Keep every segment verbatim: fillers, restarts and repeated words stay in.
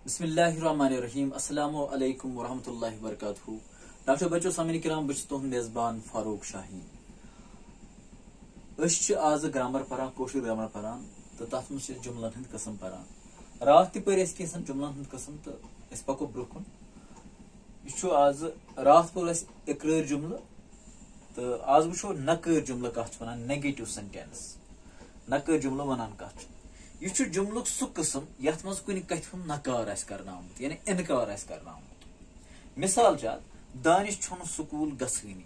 بسم اللہ الرحمن الرحیم۔ السلام علیکم ورحمۃ اللہ وبرکاتہ۔ ڈاکٹر بچو، سامعین کرام، بہٕ چھُس تُہُنٛد میزبان فاروق شاہین۔ أسۍ چھِ آزٕ گرامر پران، کٲشُر گرامر پران، تہٕ تَتھ منٛز چھِ أسۍ جُملن ہٕنٛدۍ قٕسم پران۔ راتھ تہِ پٔرۍ اَسہِ کینٛژھن جُملن ہُنٛد قٕسم، تہٕ أسۍ پَکو برٛونٛہہ کُن۔ یہِ چھُ آزٕ، راتھ پوٚر اَسہِ اقرٲرۍ جُملہٕ، تہٕ آز وٕچھو نقٲرۍ جُملہٕ کَتھ چھِ وَنان، نیگیٹو سینٹینس۔ نقٲرۍ جُملہٕ وَنان کَتھ چھِ؟ یہِ چھُ جُملُک سُہ قٕسم یَتھ منٛز کُنہِ کَتھِ ہُنٛد نکار آسہِ کرنہٕ آمُت، یعنی اِنکار آسہِ کرنہٕ آمُت۔ مثال چھِ اَتھ، دانش چھُنہٕ سکوٗل گژھٲنی۔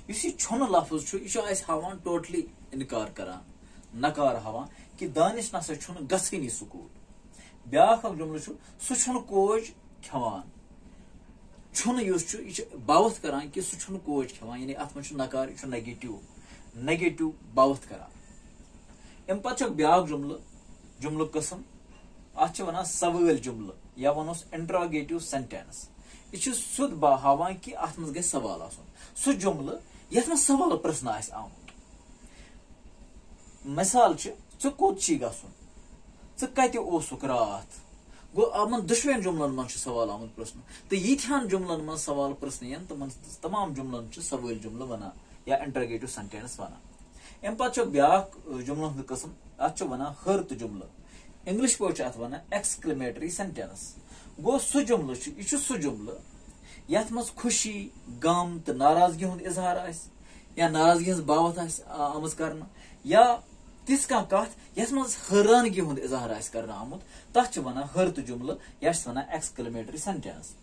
یُس یہِ چھُنہٕ لفظ چھُ، یہِ چھُ اَسہِ ہاوان ٹوٹلی اِنکار کران، نکار ہاوان کہِ دانش نسا چھُنہٕ گژھٲنی سکوٗل۔ بیٛاکھ اکھ جُملہٕ چھُ، سُہ چھُنہٕ کوج کھٮ۪وان۔ چھُنہٕ یُس چھُ، یہِ چھُ باوتھ کران کہِ سُہ چھُنہٕ کوج کھٮ۪وان، یعنی اَتھ منٛز چھُ نکار، یہِ چھُ نیگیٹو، نیگیٹو باوتھ کران۔ اَمہِ پتہٕ چھُ اکھ بیٛاکھ جُملہٕ، جُملُک قٕسم، اَتھ چھِ وَنان سوٲلۍ جُملہٕ یا وَنوس انٹراگیٹو سینٹینس۔ یہِ چھُ سیوٚد با-، ہاوان کہِ اَتھ منٛز گژھِ سوال آسُن۔ سُہ جُملہٕ یَتھ منٛز سوال پرٛژھنہٕ آسہِ آمُت۔ مثال چھِ، "ژٕ کوٚت چھی گژھُن؟ ژٕ کَتہِ اوسُکھ راتھ؟" گوٚو، یِمَن دۄشوٕنی جُملن منٛز چھُ سوال آمُت پرٛژھنہٕ۔ تہٕ یِتھٮ۪ن جُملن منٛز سوال پرٛژھنہٕ یِن، تِمَن تمام جُملن چھِ سوٲلۍ جُملہٕ وَنان یا انٹراگیٹو سینٹینس وَنان۔ اَمہِ پتہٕ چھُ بیٛاکھ، اَ، جُملن ہُنٛد قٕسم، اَتھ چھِ وَنان ہٲرتہٕ جُملہٕ۔ انگلش پٲٹھۍ چھِ اَتھ وَنان ایکسکلیمیٹری سینٹینس۔ گوٚو، سُہ جُملہٕ چھُ، یہِ چھُ سُہ جُملہٕ یَتھ منٛز خوشی، غم تہٕ ناراضگی ہُنٛد اظہار آسہِ، یا ناراضگی ہٕنٛز باوتھ آسہِ آ-، آمٕژ کرنہٕ، یا تِژھ کانٛہہ کتھ یتھ منٛز حٲرانگی ہُنٛد اظہار آسہِ کرنہٕ آمُت، تتھ چھِ ونان حٲرتہٕ جملہٕ یا چھِ ونان ایکسکلیمیٹری سینٹینس۔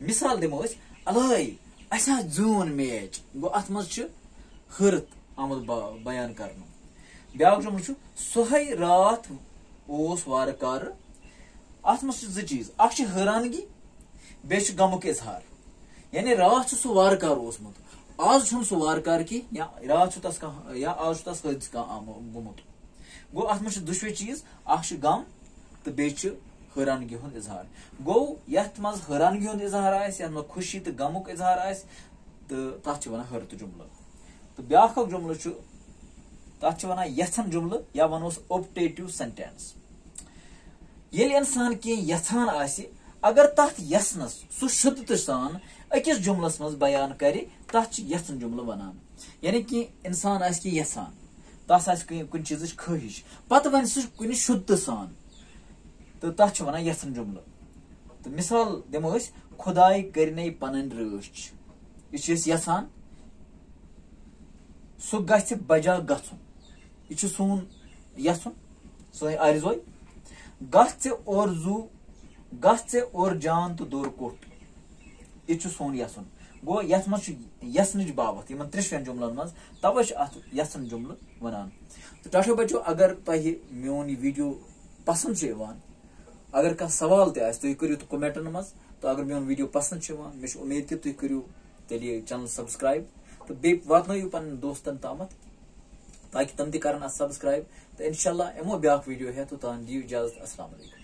مثال دِمو أسۍ، "الٲے، اسہِ حظ زیوٗن میچ"، گوٚو اتھ منٛز چھُ حٲرت آمُت با-، بیان کرنہٕ۔ بیاکھ جملہٕ چھُ، "سُہے راتھ اوس وارٕ کارٕ"۔ اتھ منٛز چھِ زٕ چیٖز، اکھ چھِ حٲرانگی، بیٚیہِ چھُ غمُک اظہار۔ یعنی راتھ چھُ سُہ وارٕ کار اوسمُت، آز چھُنہٕ سُہ وارٕ کار کینٛہہ، یا راتھ چھُ تس کانٛہہ، یا آز چھُ تس حٲدثہٕ کانٛہہ آمُت، گوٚمُت۔ گوٚو، اتھ منٛز چھِ دُشوے چیٖز، اکھ چھُ غم تہٕ بیٚیہِ چھُ حٲرانگی ہُنٛد اظہار۔ گوٚو، یتھ منٛز حٲرانگی ہُنٛد اظہار آسہِ، یتھ منٛز خوشی تہٕ غمُک اظہار آسہِ، تہٕ تتھ چھِ ونان حٲرتہٕ جملہٕ۔ تہٕ بیاکھ اکھ جملہٕ چھُ، تتھ چھِ ونان یژھن جملہٕ یا ونوس اوپٹیٹو سینٹینس۔ ییٚلہِ انسان کینٛہہ یژھان آسہِ، اگر تتھ یژھنس سُہ شدتہٕ سان أکِس جملس منٛز بیان کرِ، تتھ چھِ یژھن جملہٕ ونان۔ یعنی کینٛہہ انسان آسہِ کینٛہہ یژھان، تس آسہِ کُنہِ، کُنہِ چیٖزٕچ خٲہِش، پتہٕ ونہِ سُہ کُنہِ شدتہٕ سان، تہٕ تتھ چھِ ونان یژھن جملہٕ۔ تہٕ مثال دِمو أسۍ، "خداے کٔرِنَے پنٕنۍ رٲچھ"۔ یہِ چھِ أسۍ یژھان، "سُہ گژھِ بجا گژھُن"۔ یہِ چھُ سون یژھُن، سٲنۍ آرزوے۔ "گژھ ژےٚ اورٕ زُو، گژھ ژےٚ اورٕ جان تہٕ دوٚر کوٚٹھ"۔ یہِ چھُ سون یژھُن۔ گوٚو، یتھ منٛز چھُ یژھنٕچ باوتھ یِمن ترٛٮ۪شوَن جملن منٛز، توے چھِ اتھ یژھن جملہٕ ونان۔ تہٕ ٹاٹھو بچو، اگر تۄہہِ میون یہِ video پسند چھُ یِوان، اگر کانٛہہ سوال تہِ آسہِ، تُہۍ کٔرِو تہٕ commentن منٛز۔ تہٕ اگر میون video پسند چھُ یِوان، مےٚ چھِ اُمید کہِ تُہۍ کٔرِو تیٚلہِ یہِ channel subscribe تہٕ بیٚیہِ واتنٲیِو پنٕنٮ۪ن دوستن تامتھ، تاکہِ تِم تہِ کرن اتھ subscribe۔ تہٕ انشاءاللہ یِمو بیاکھ video ہٮ۪تھ، توٚتام دِیِو اجازت۔ السلام علیکم۔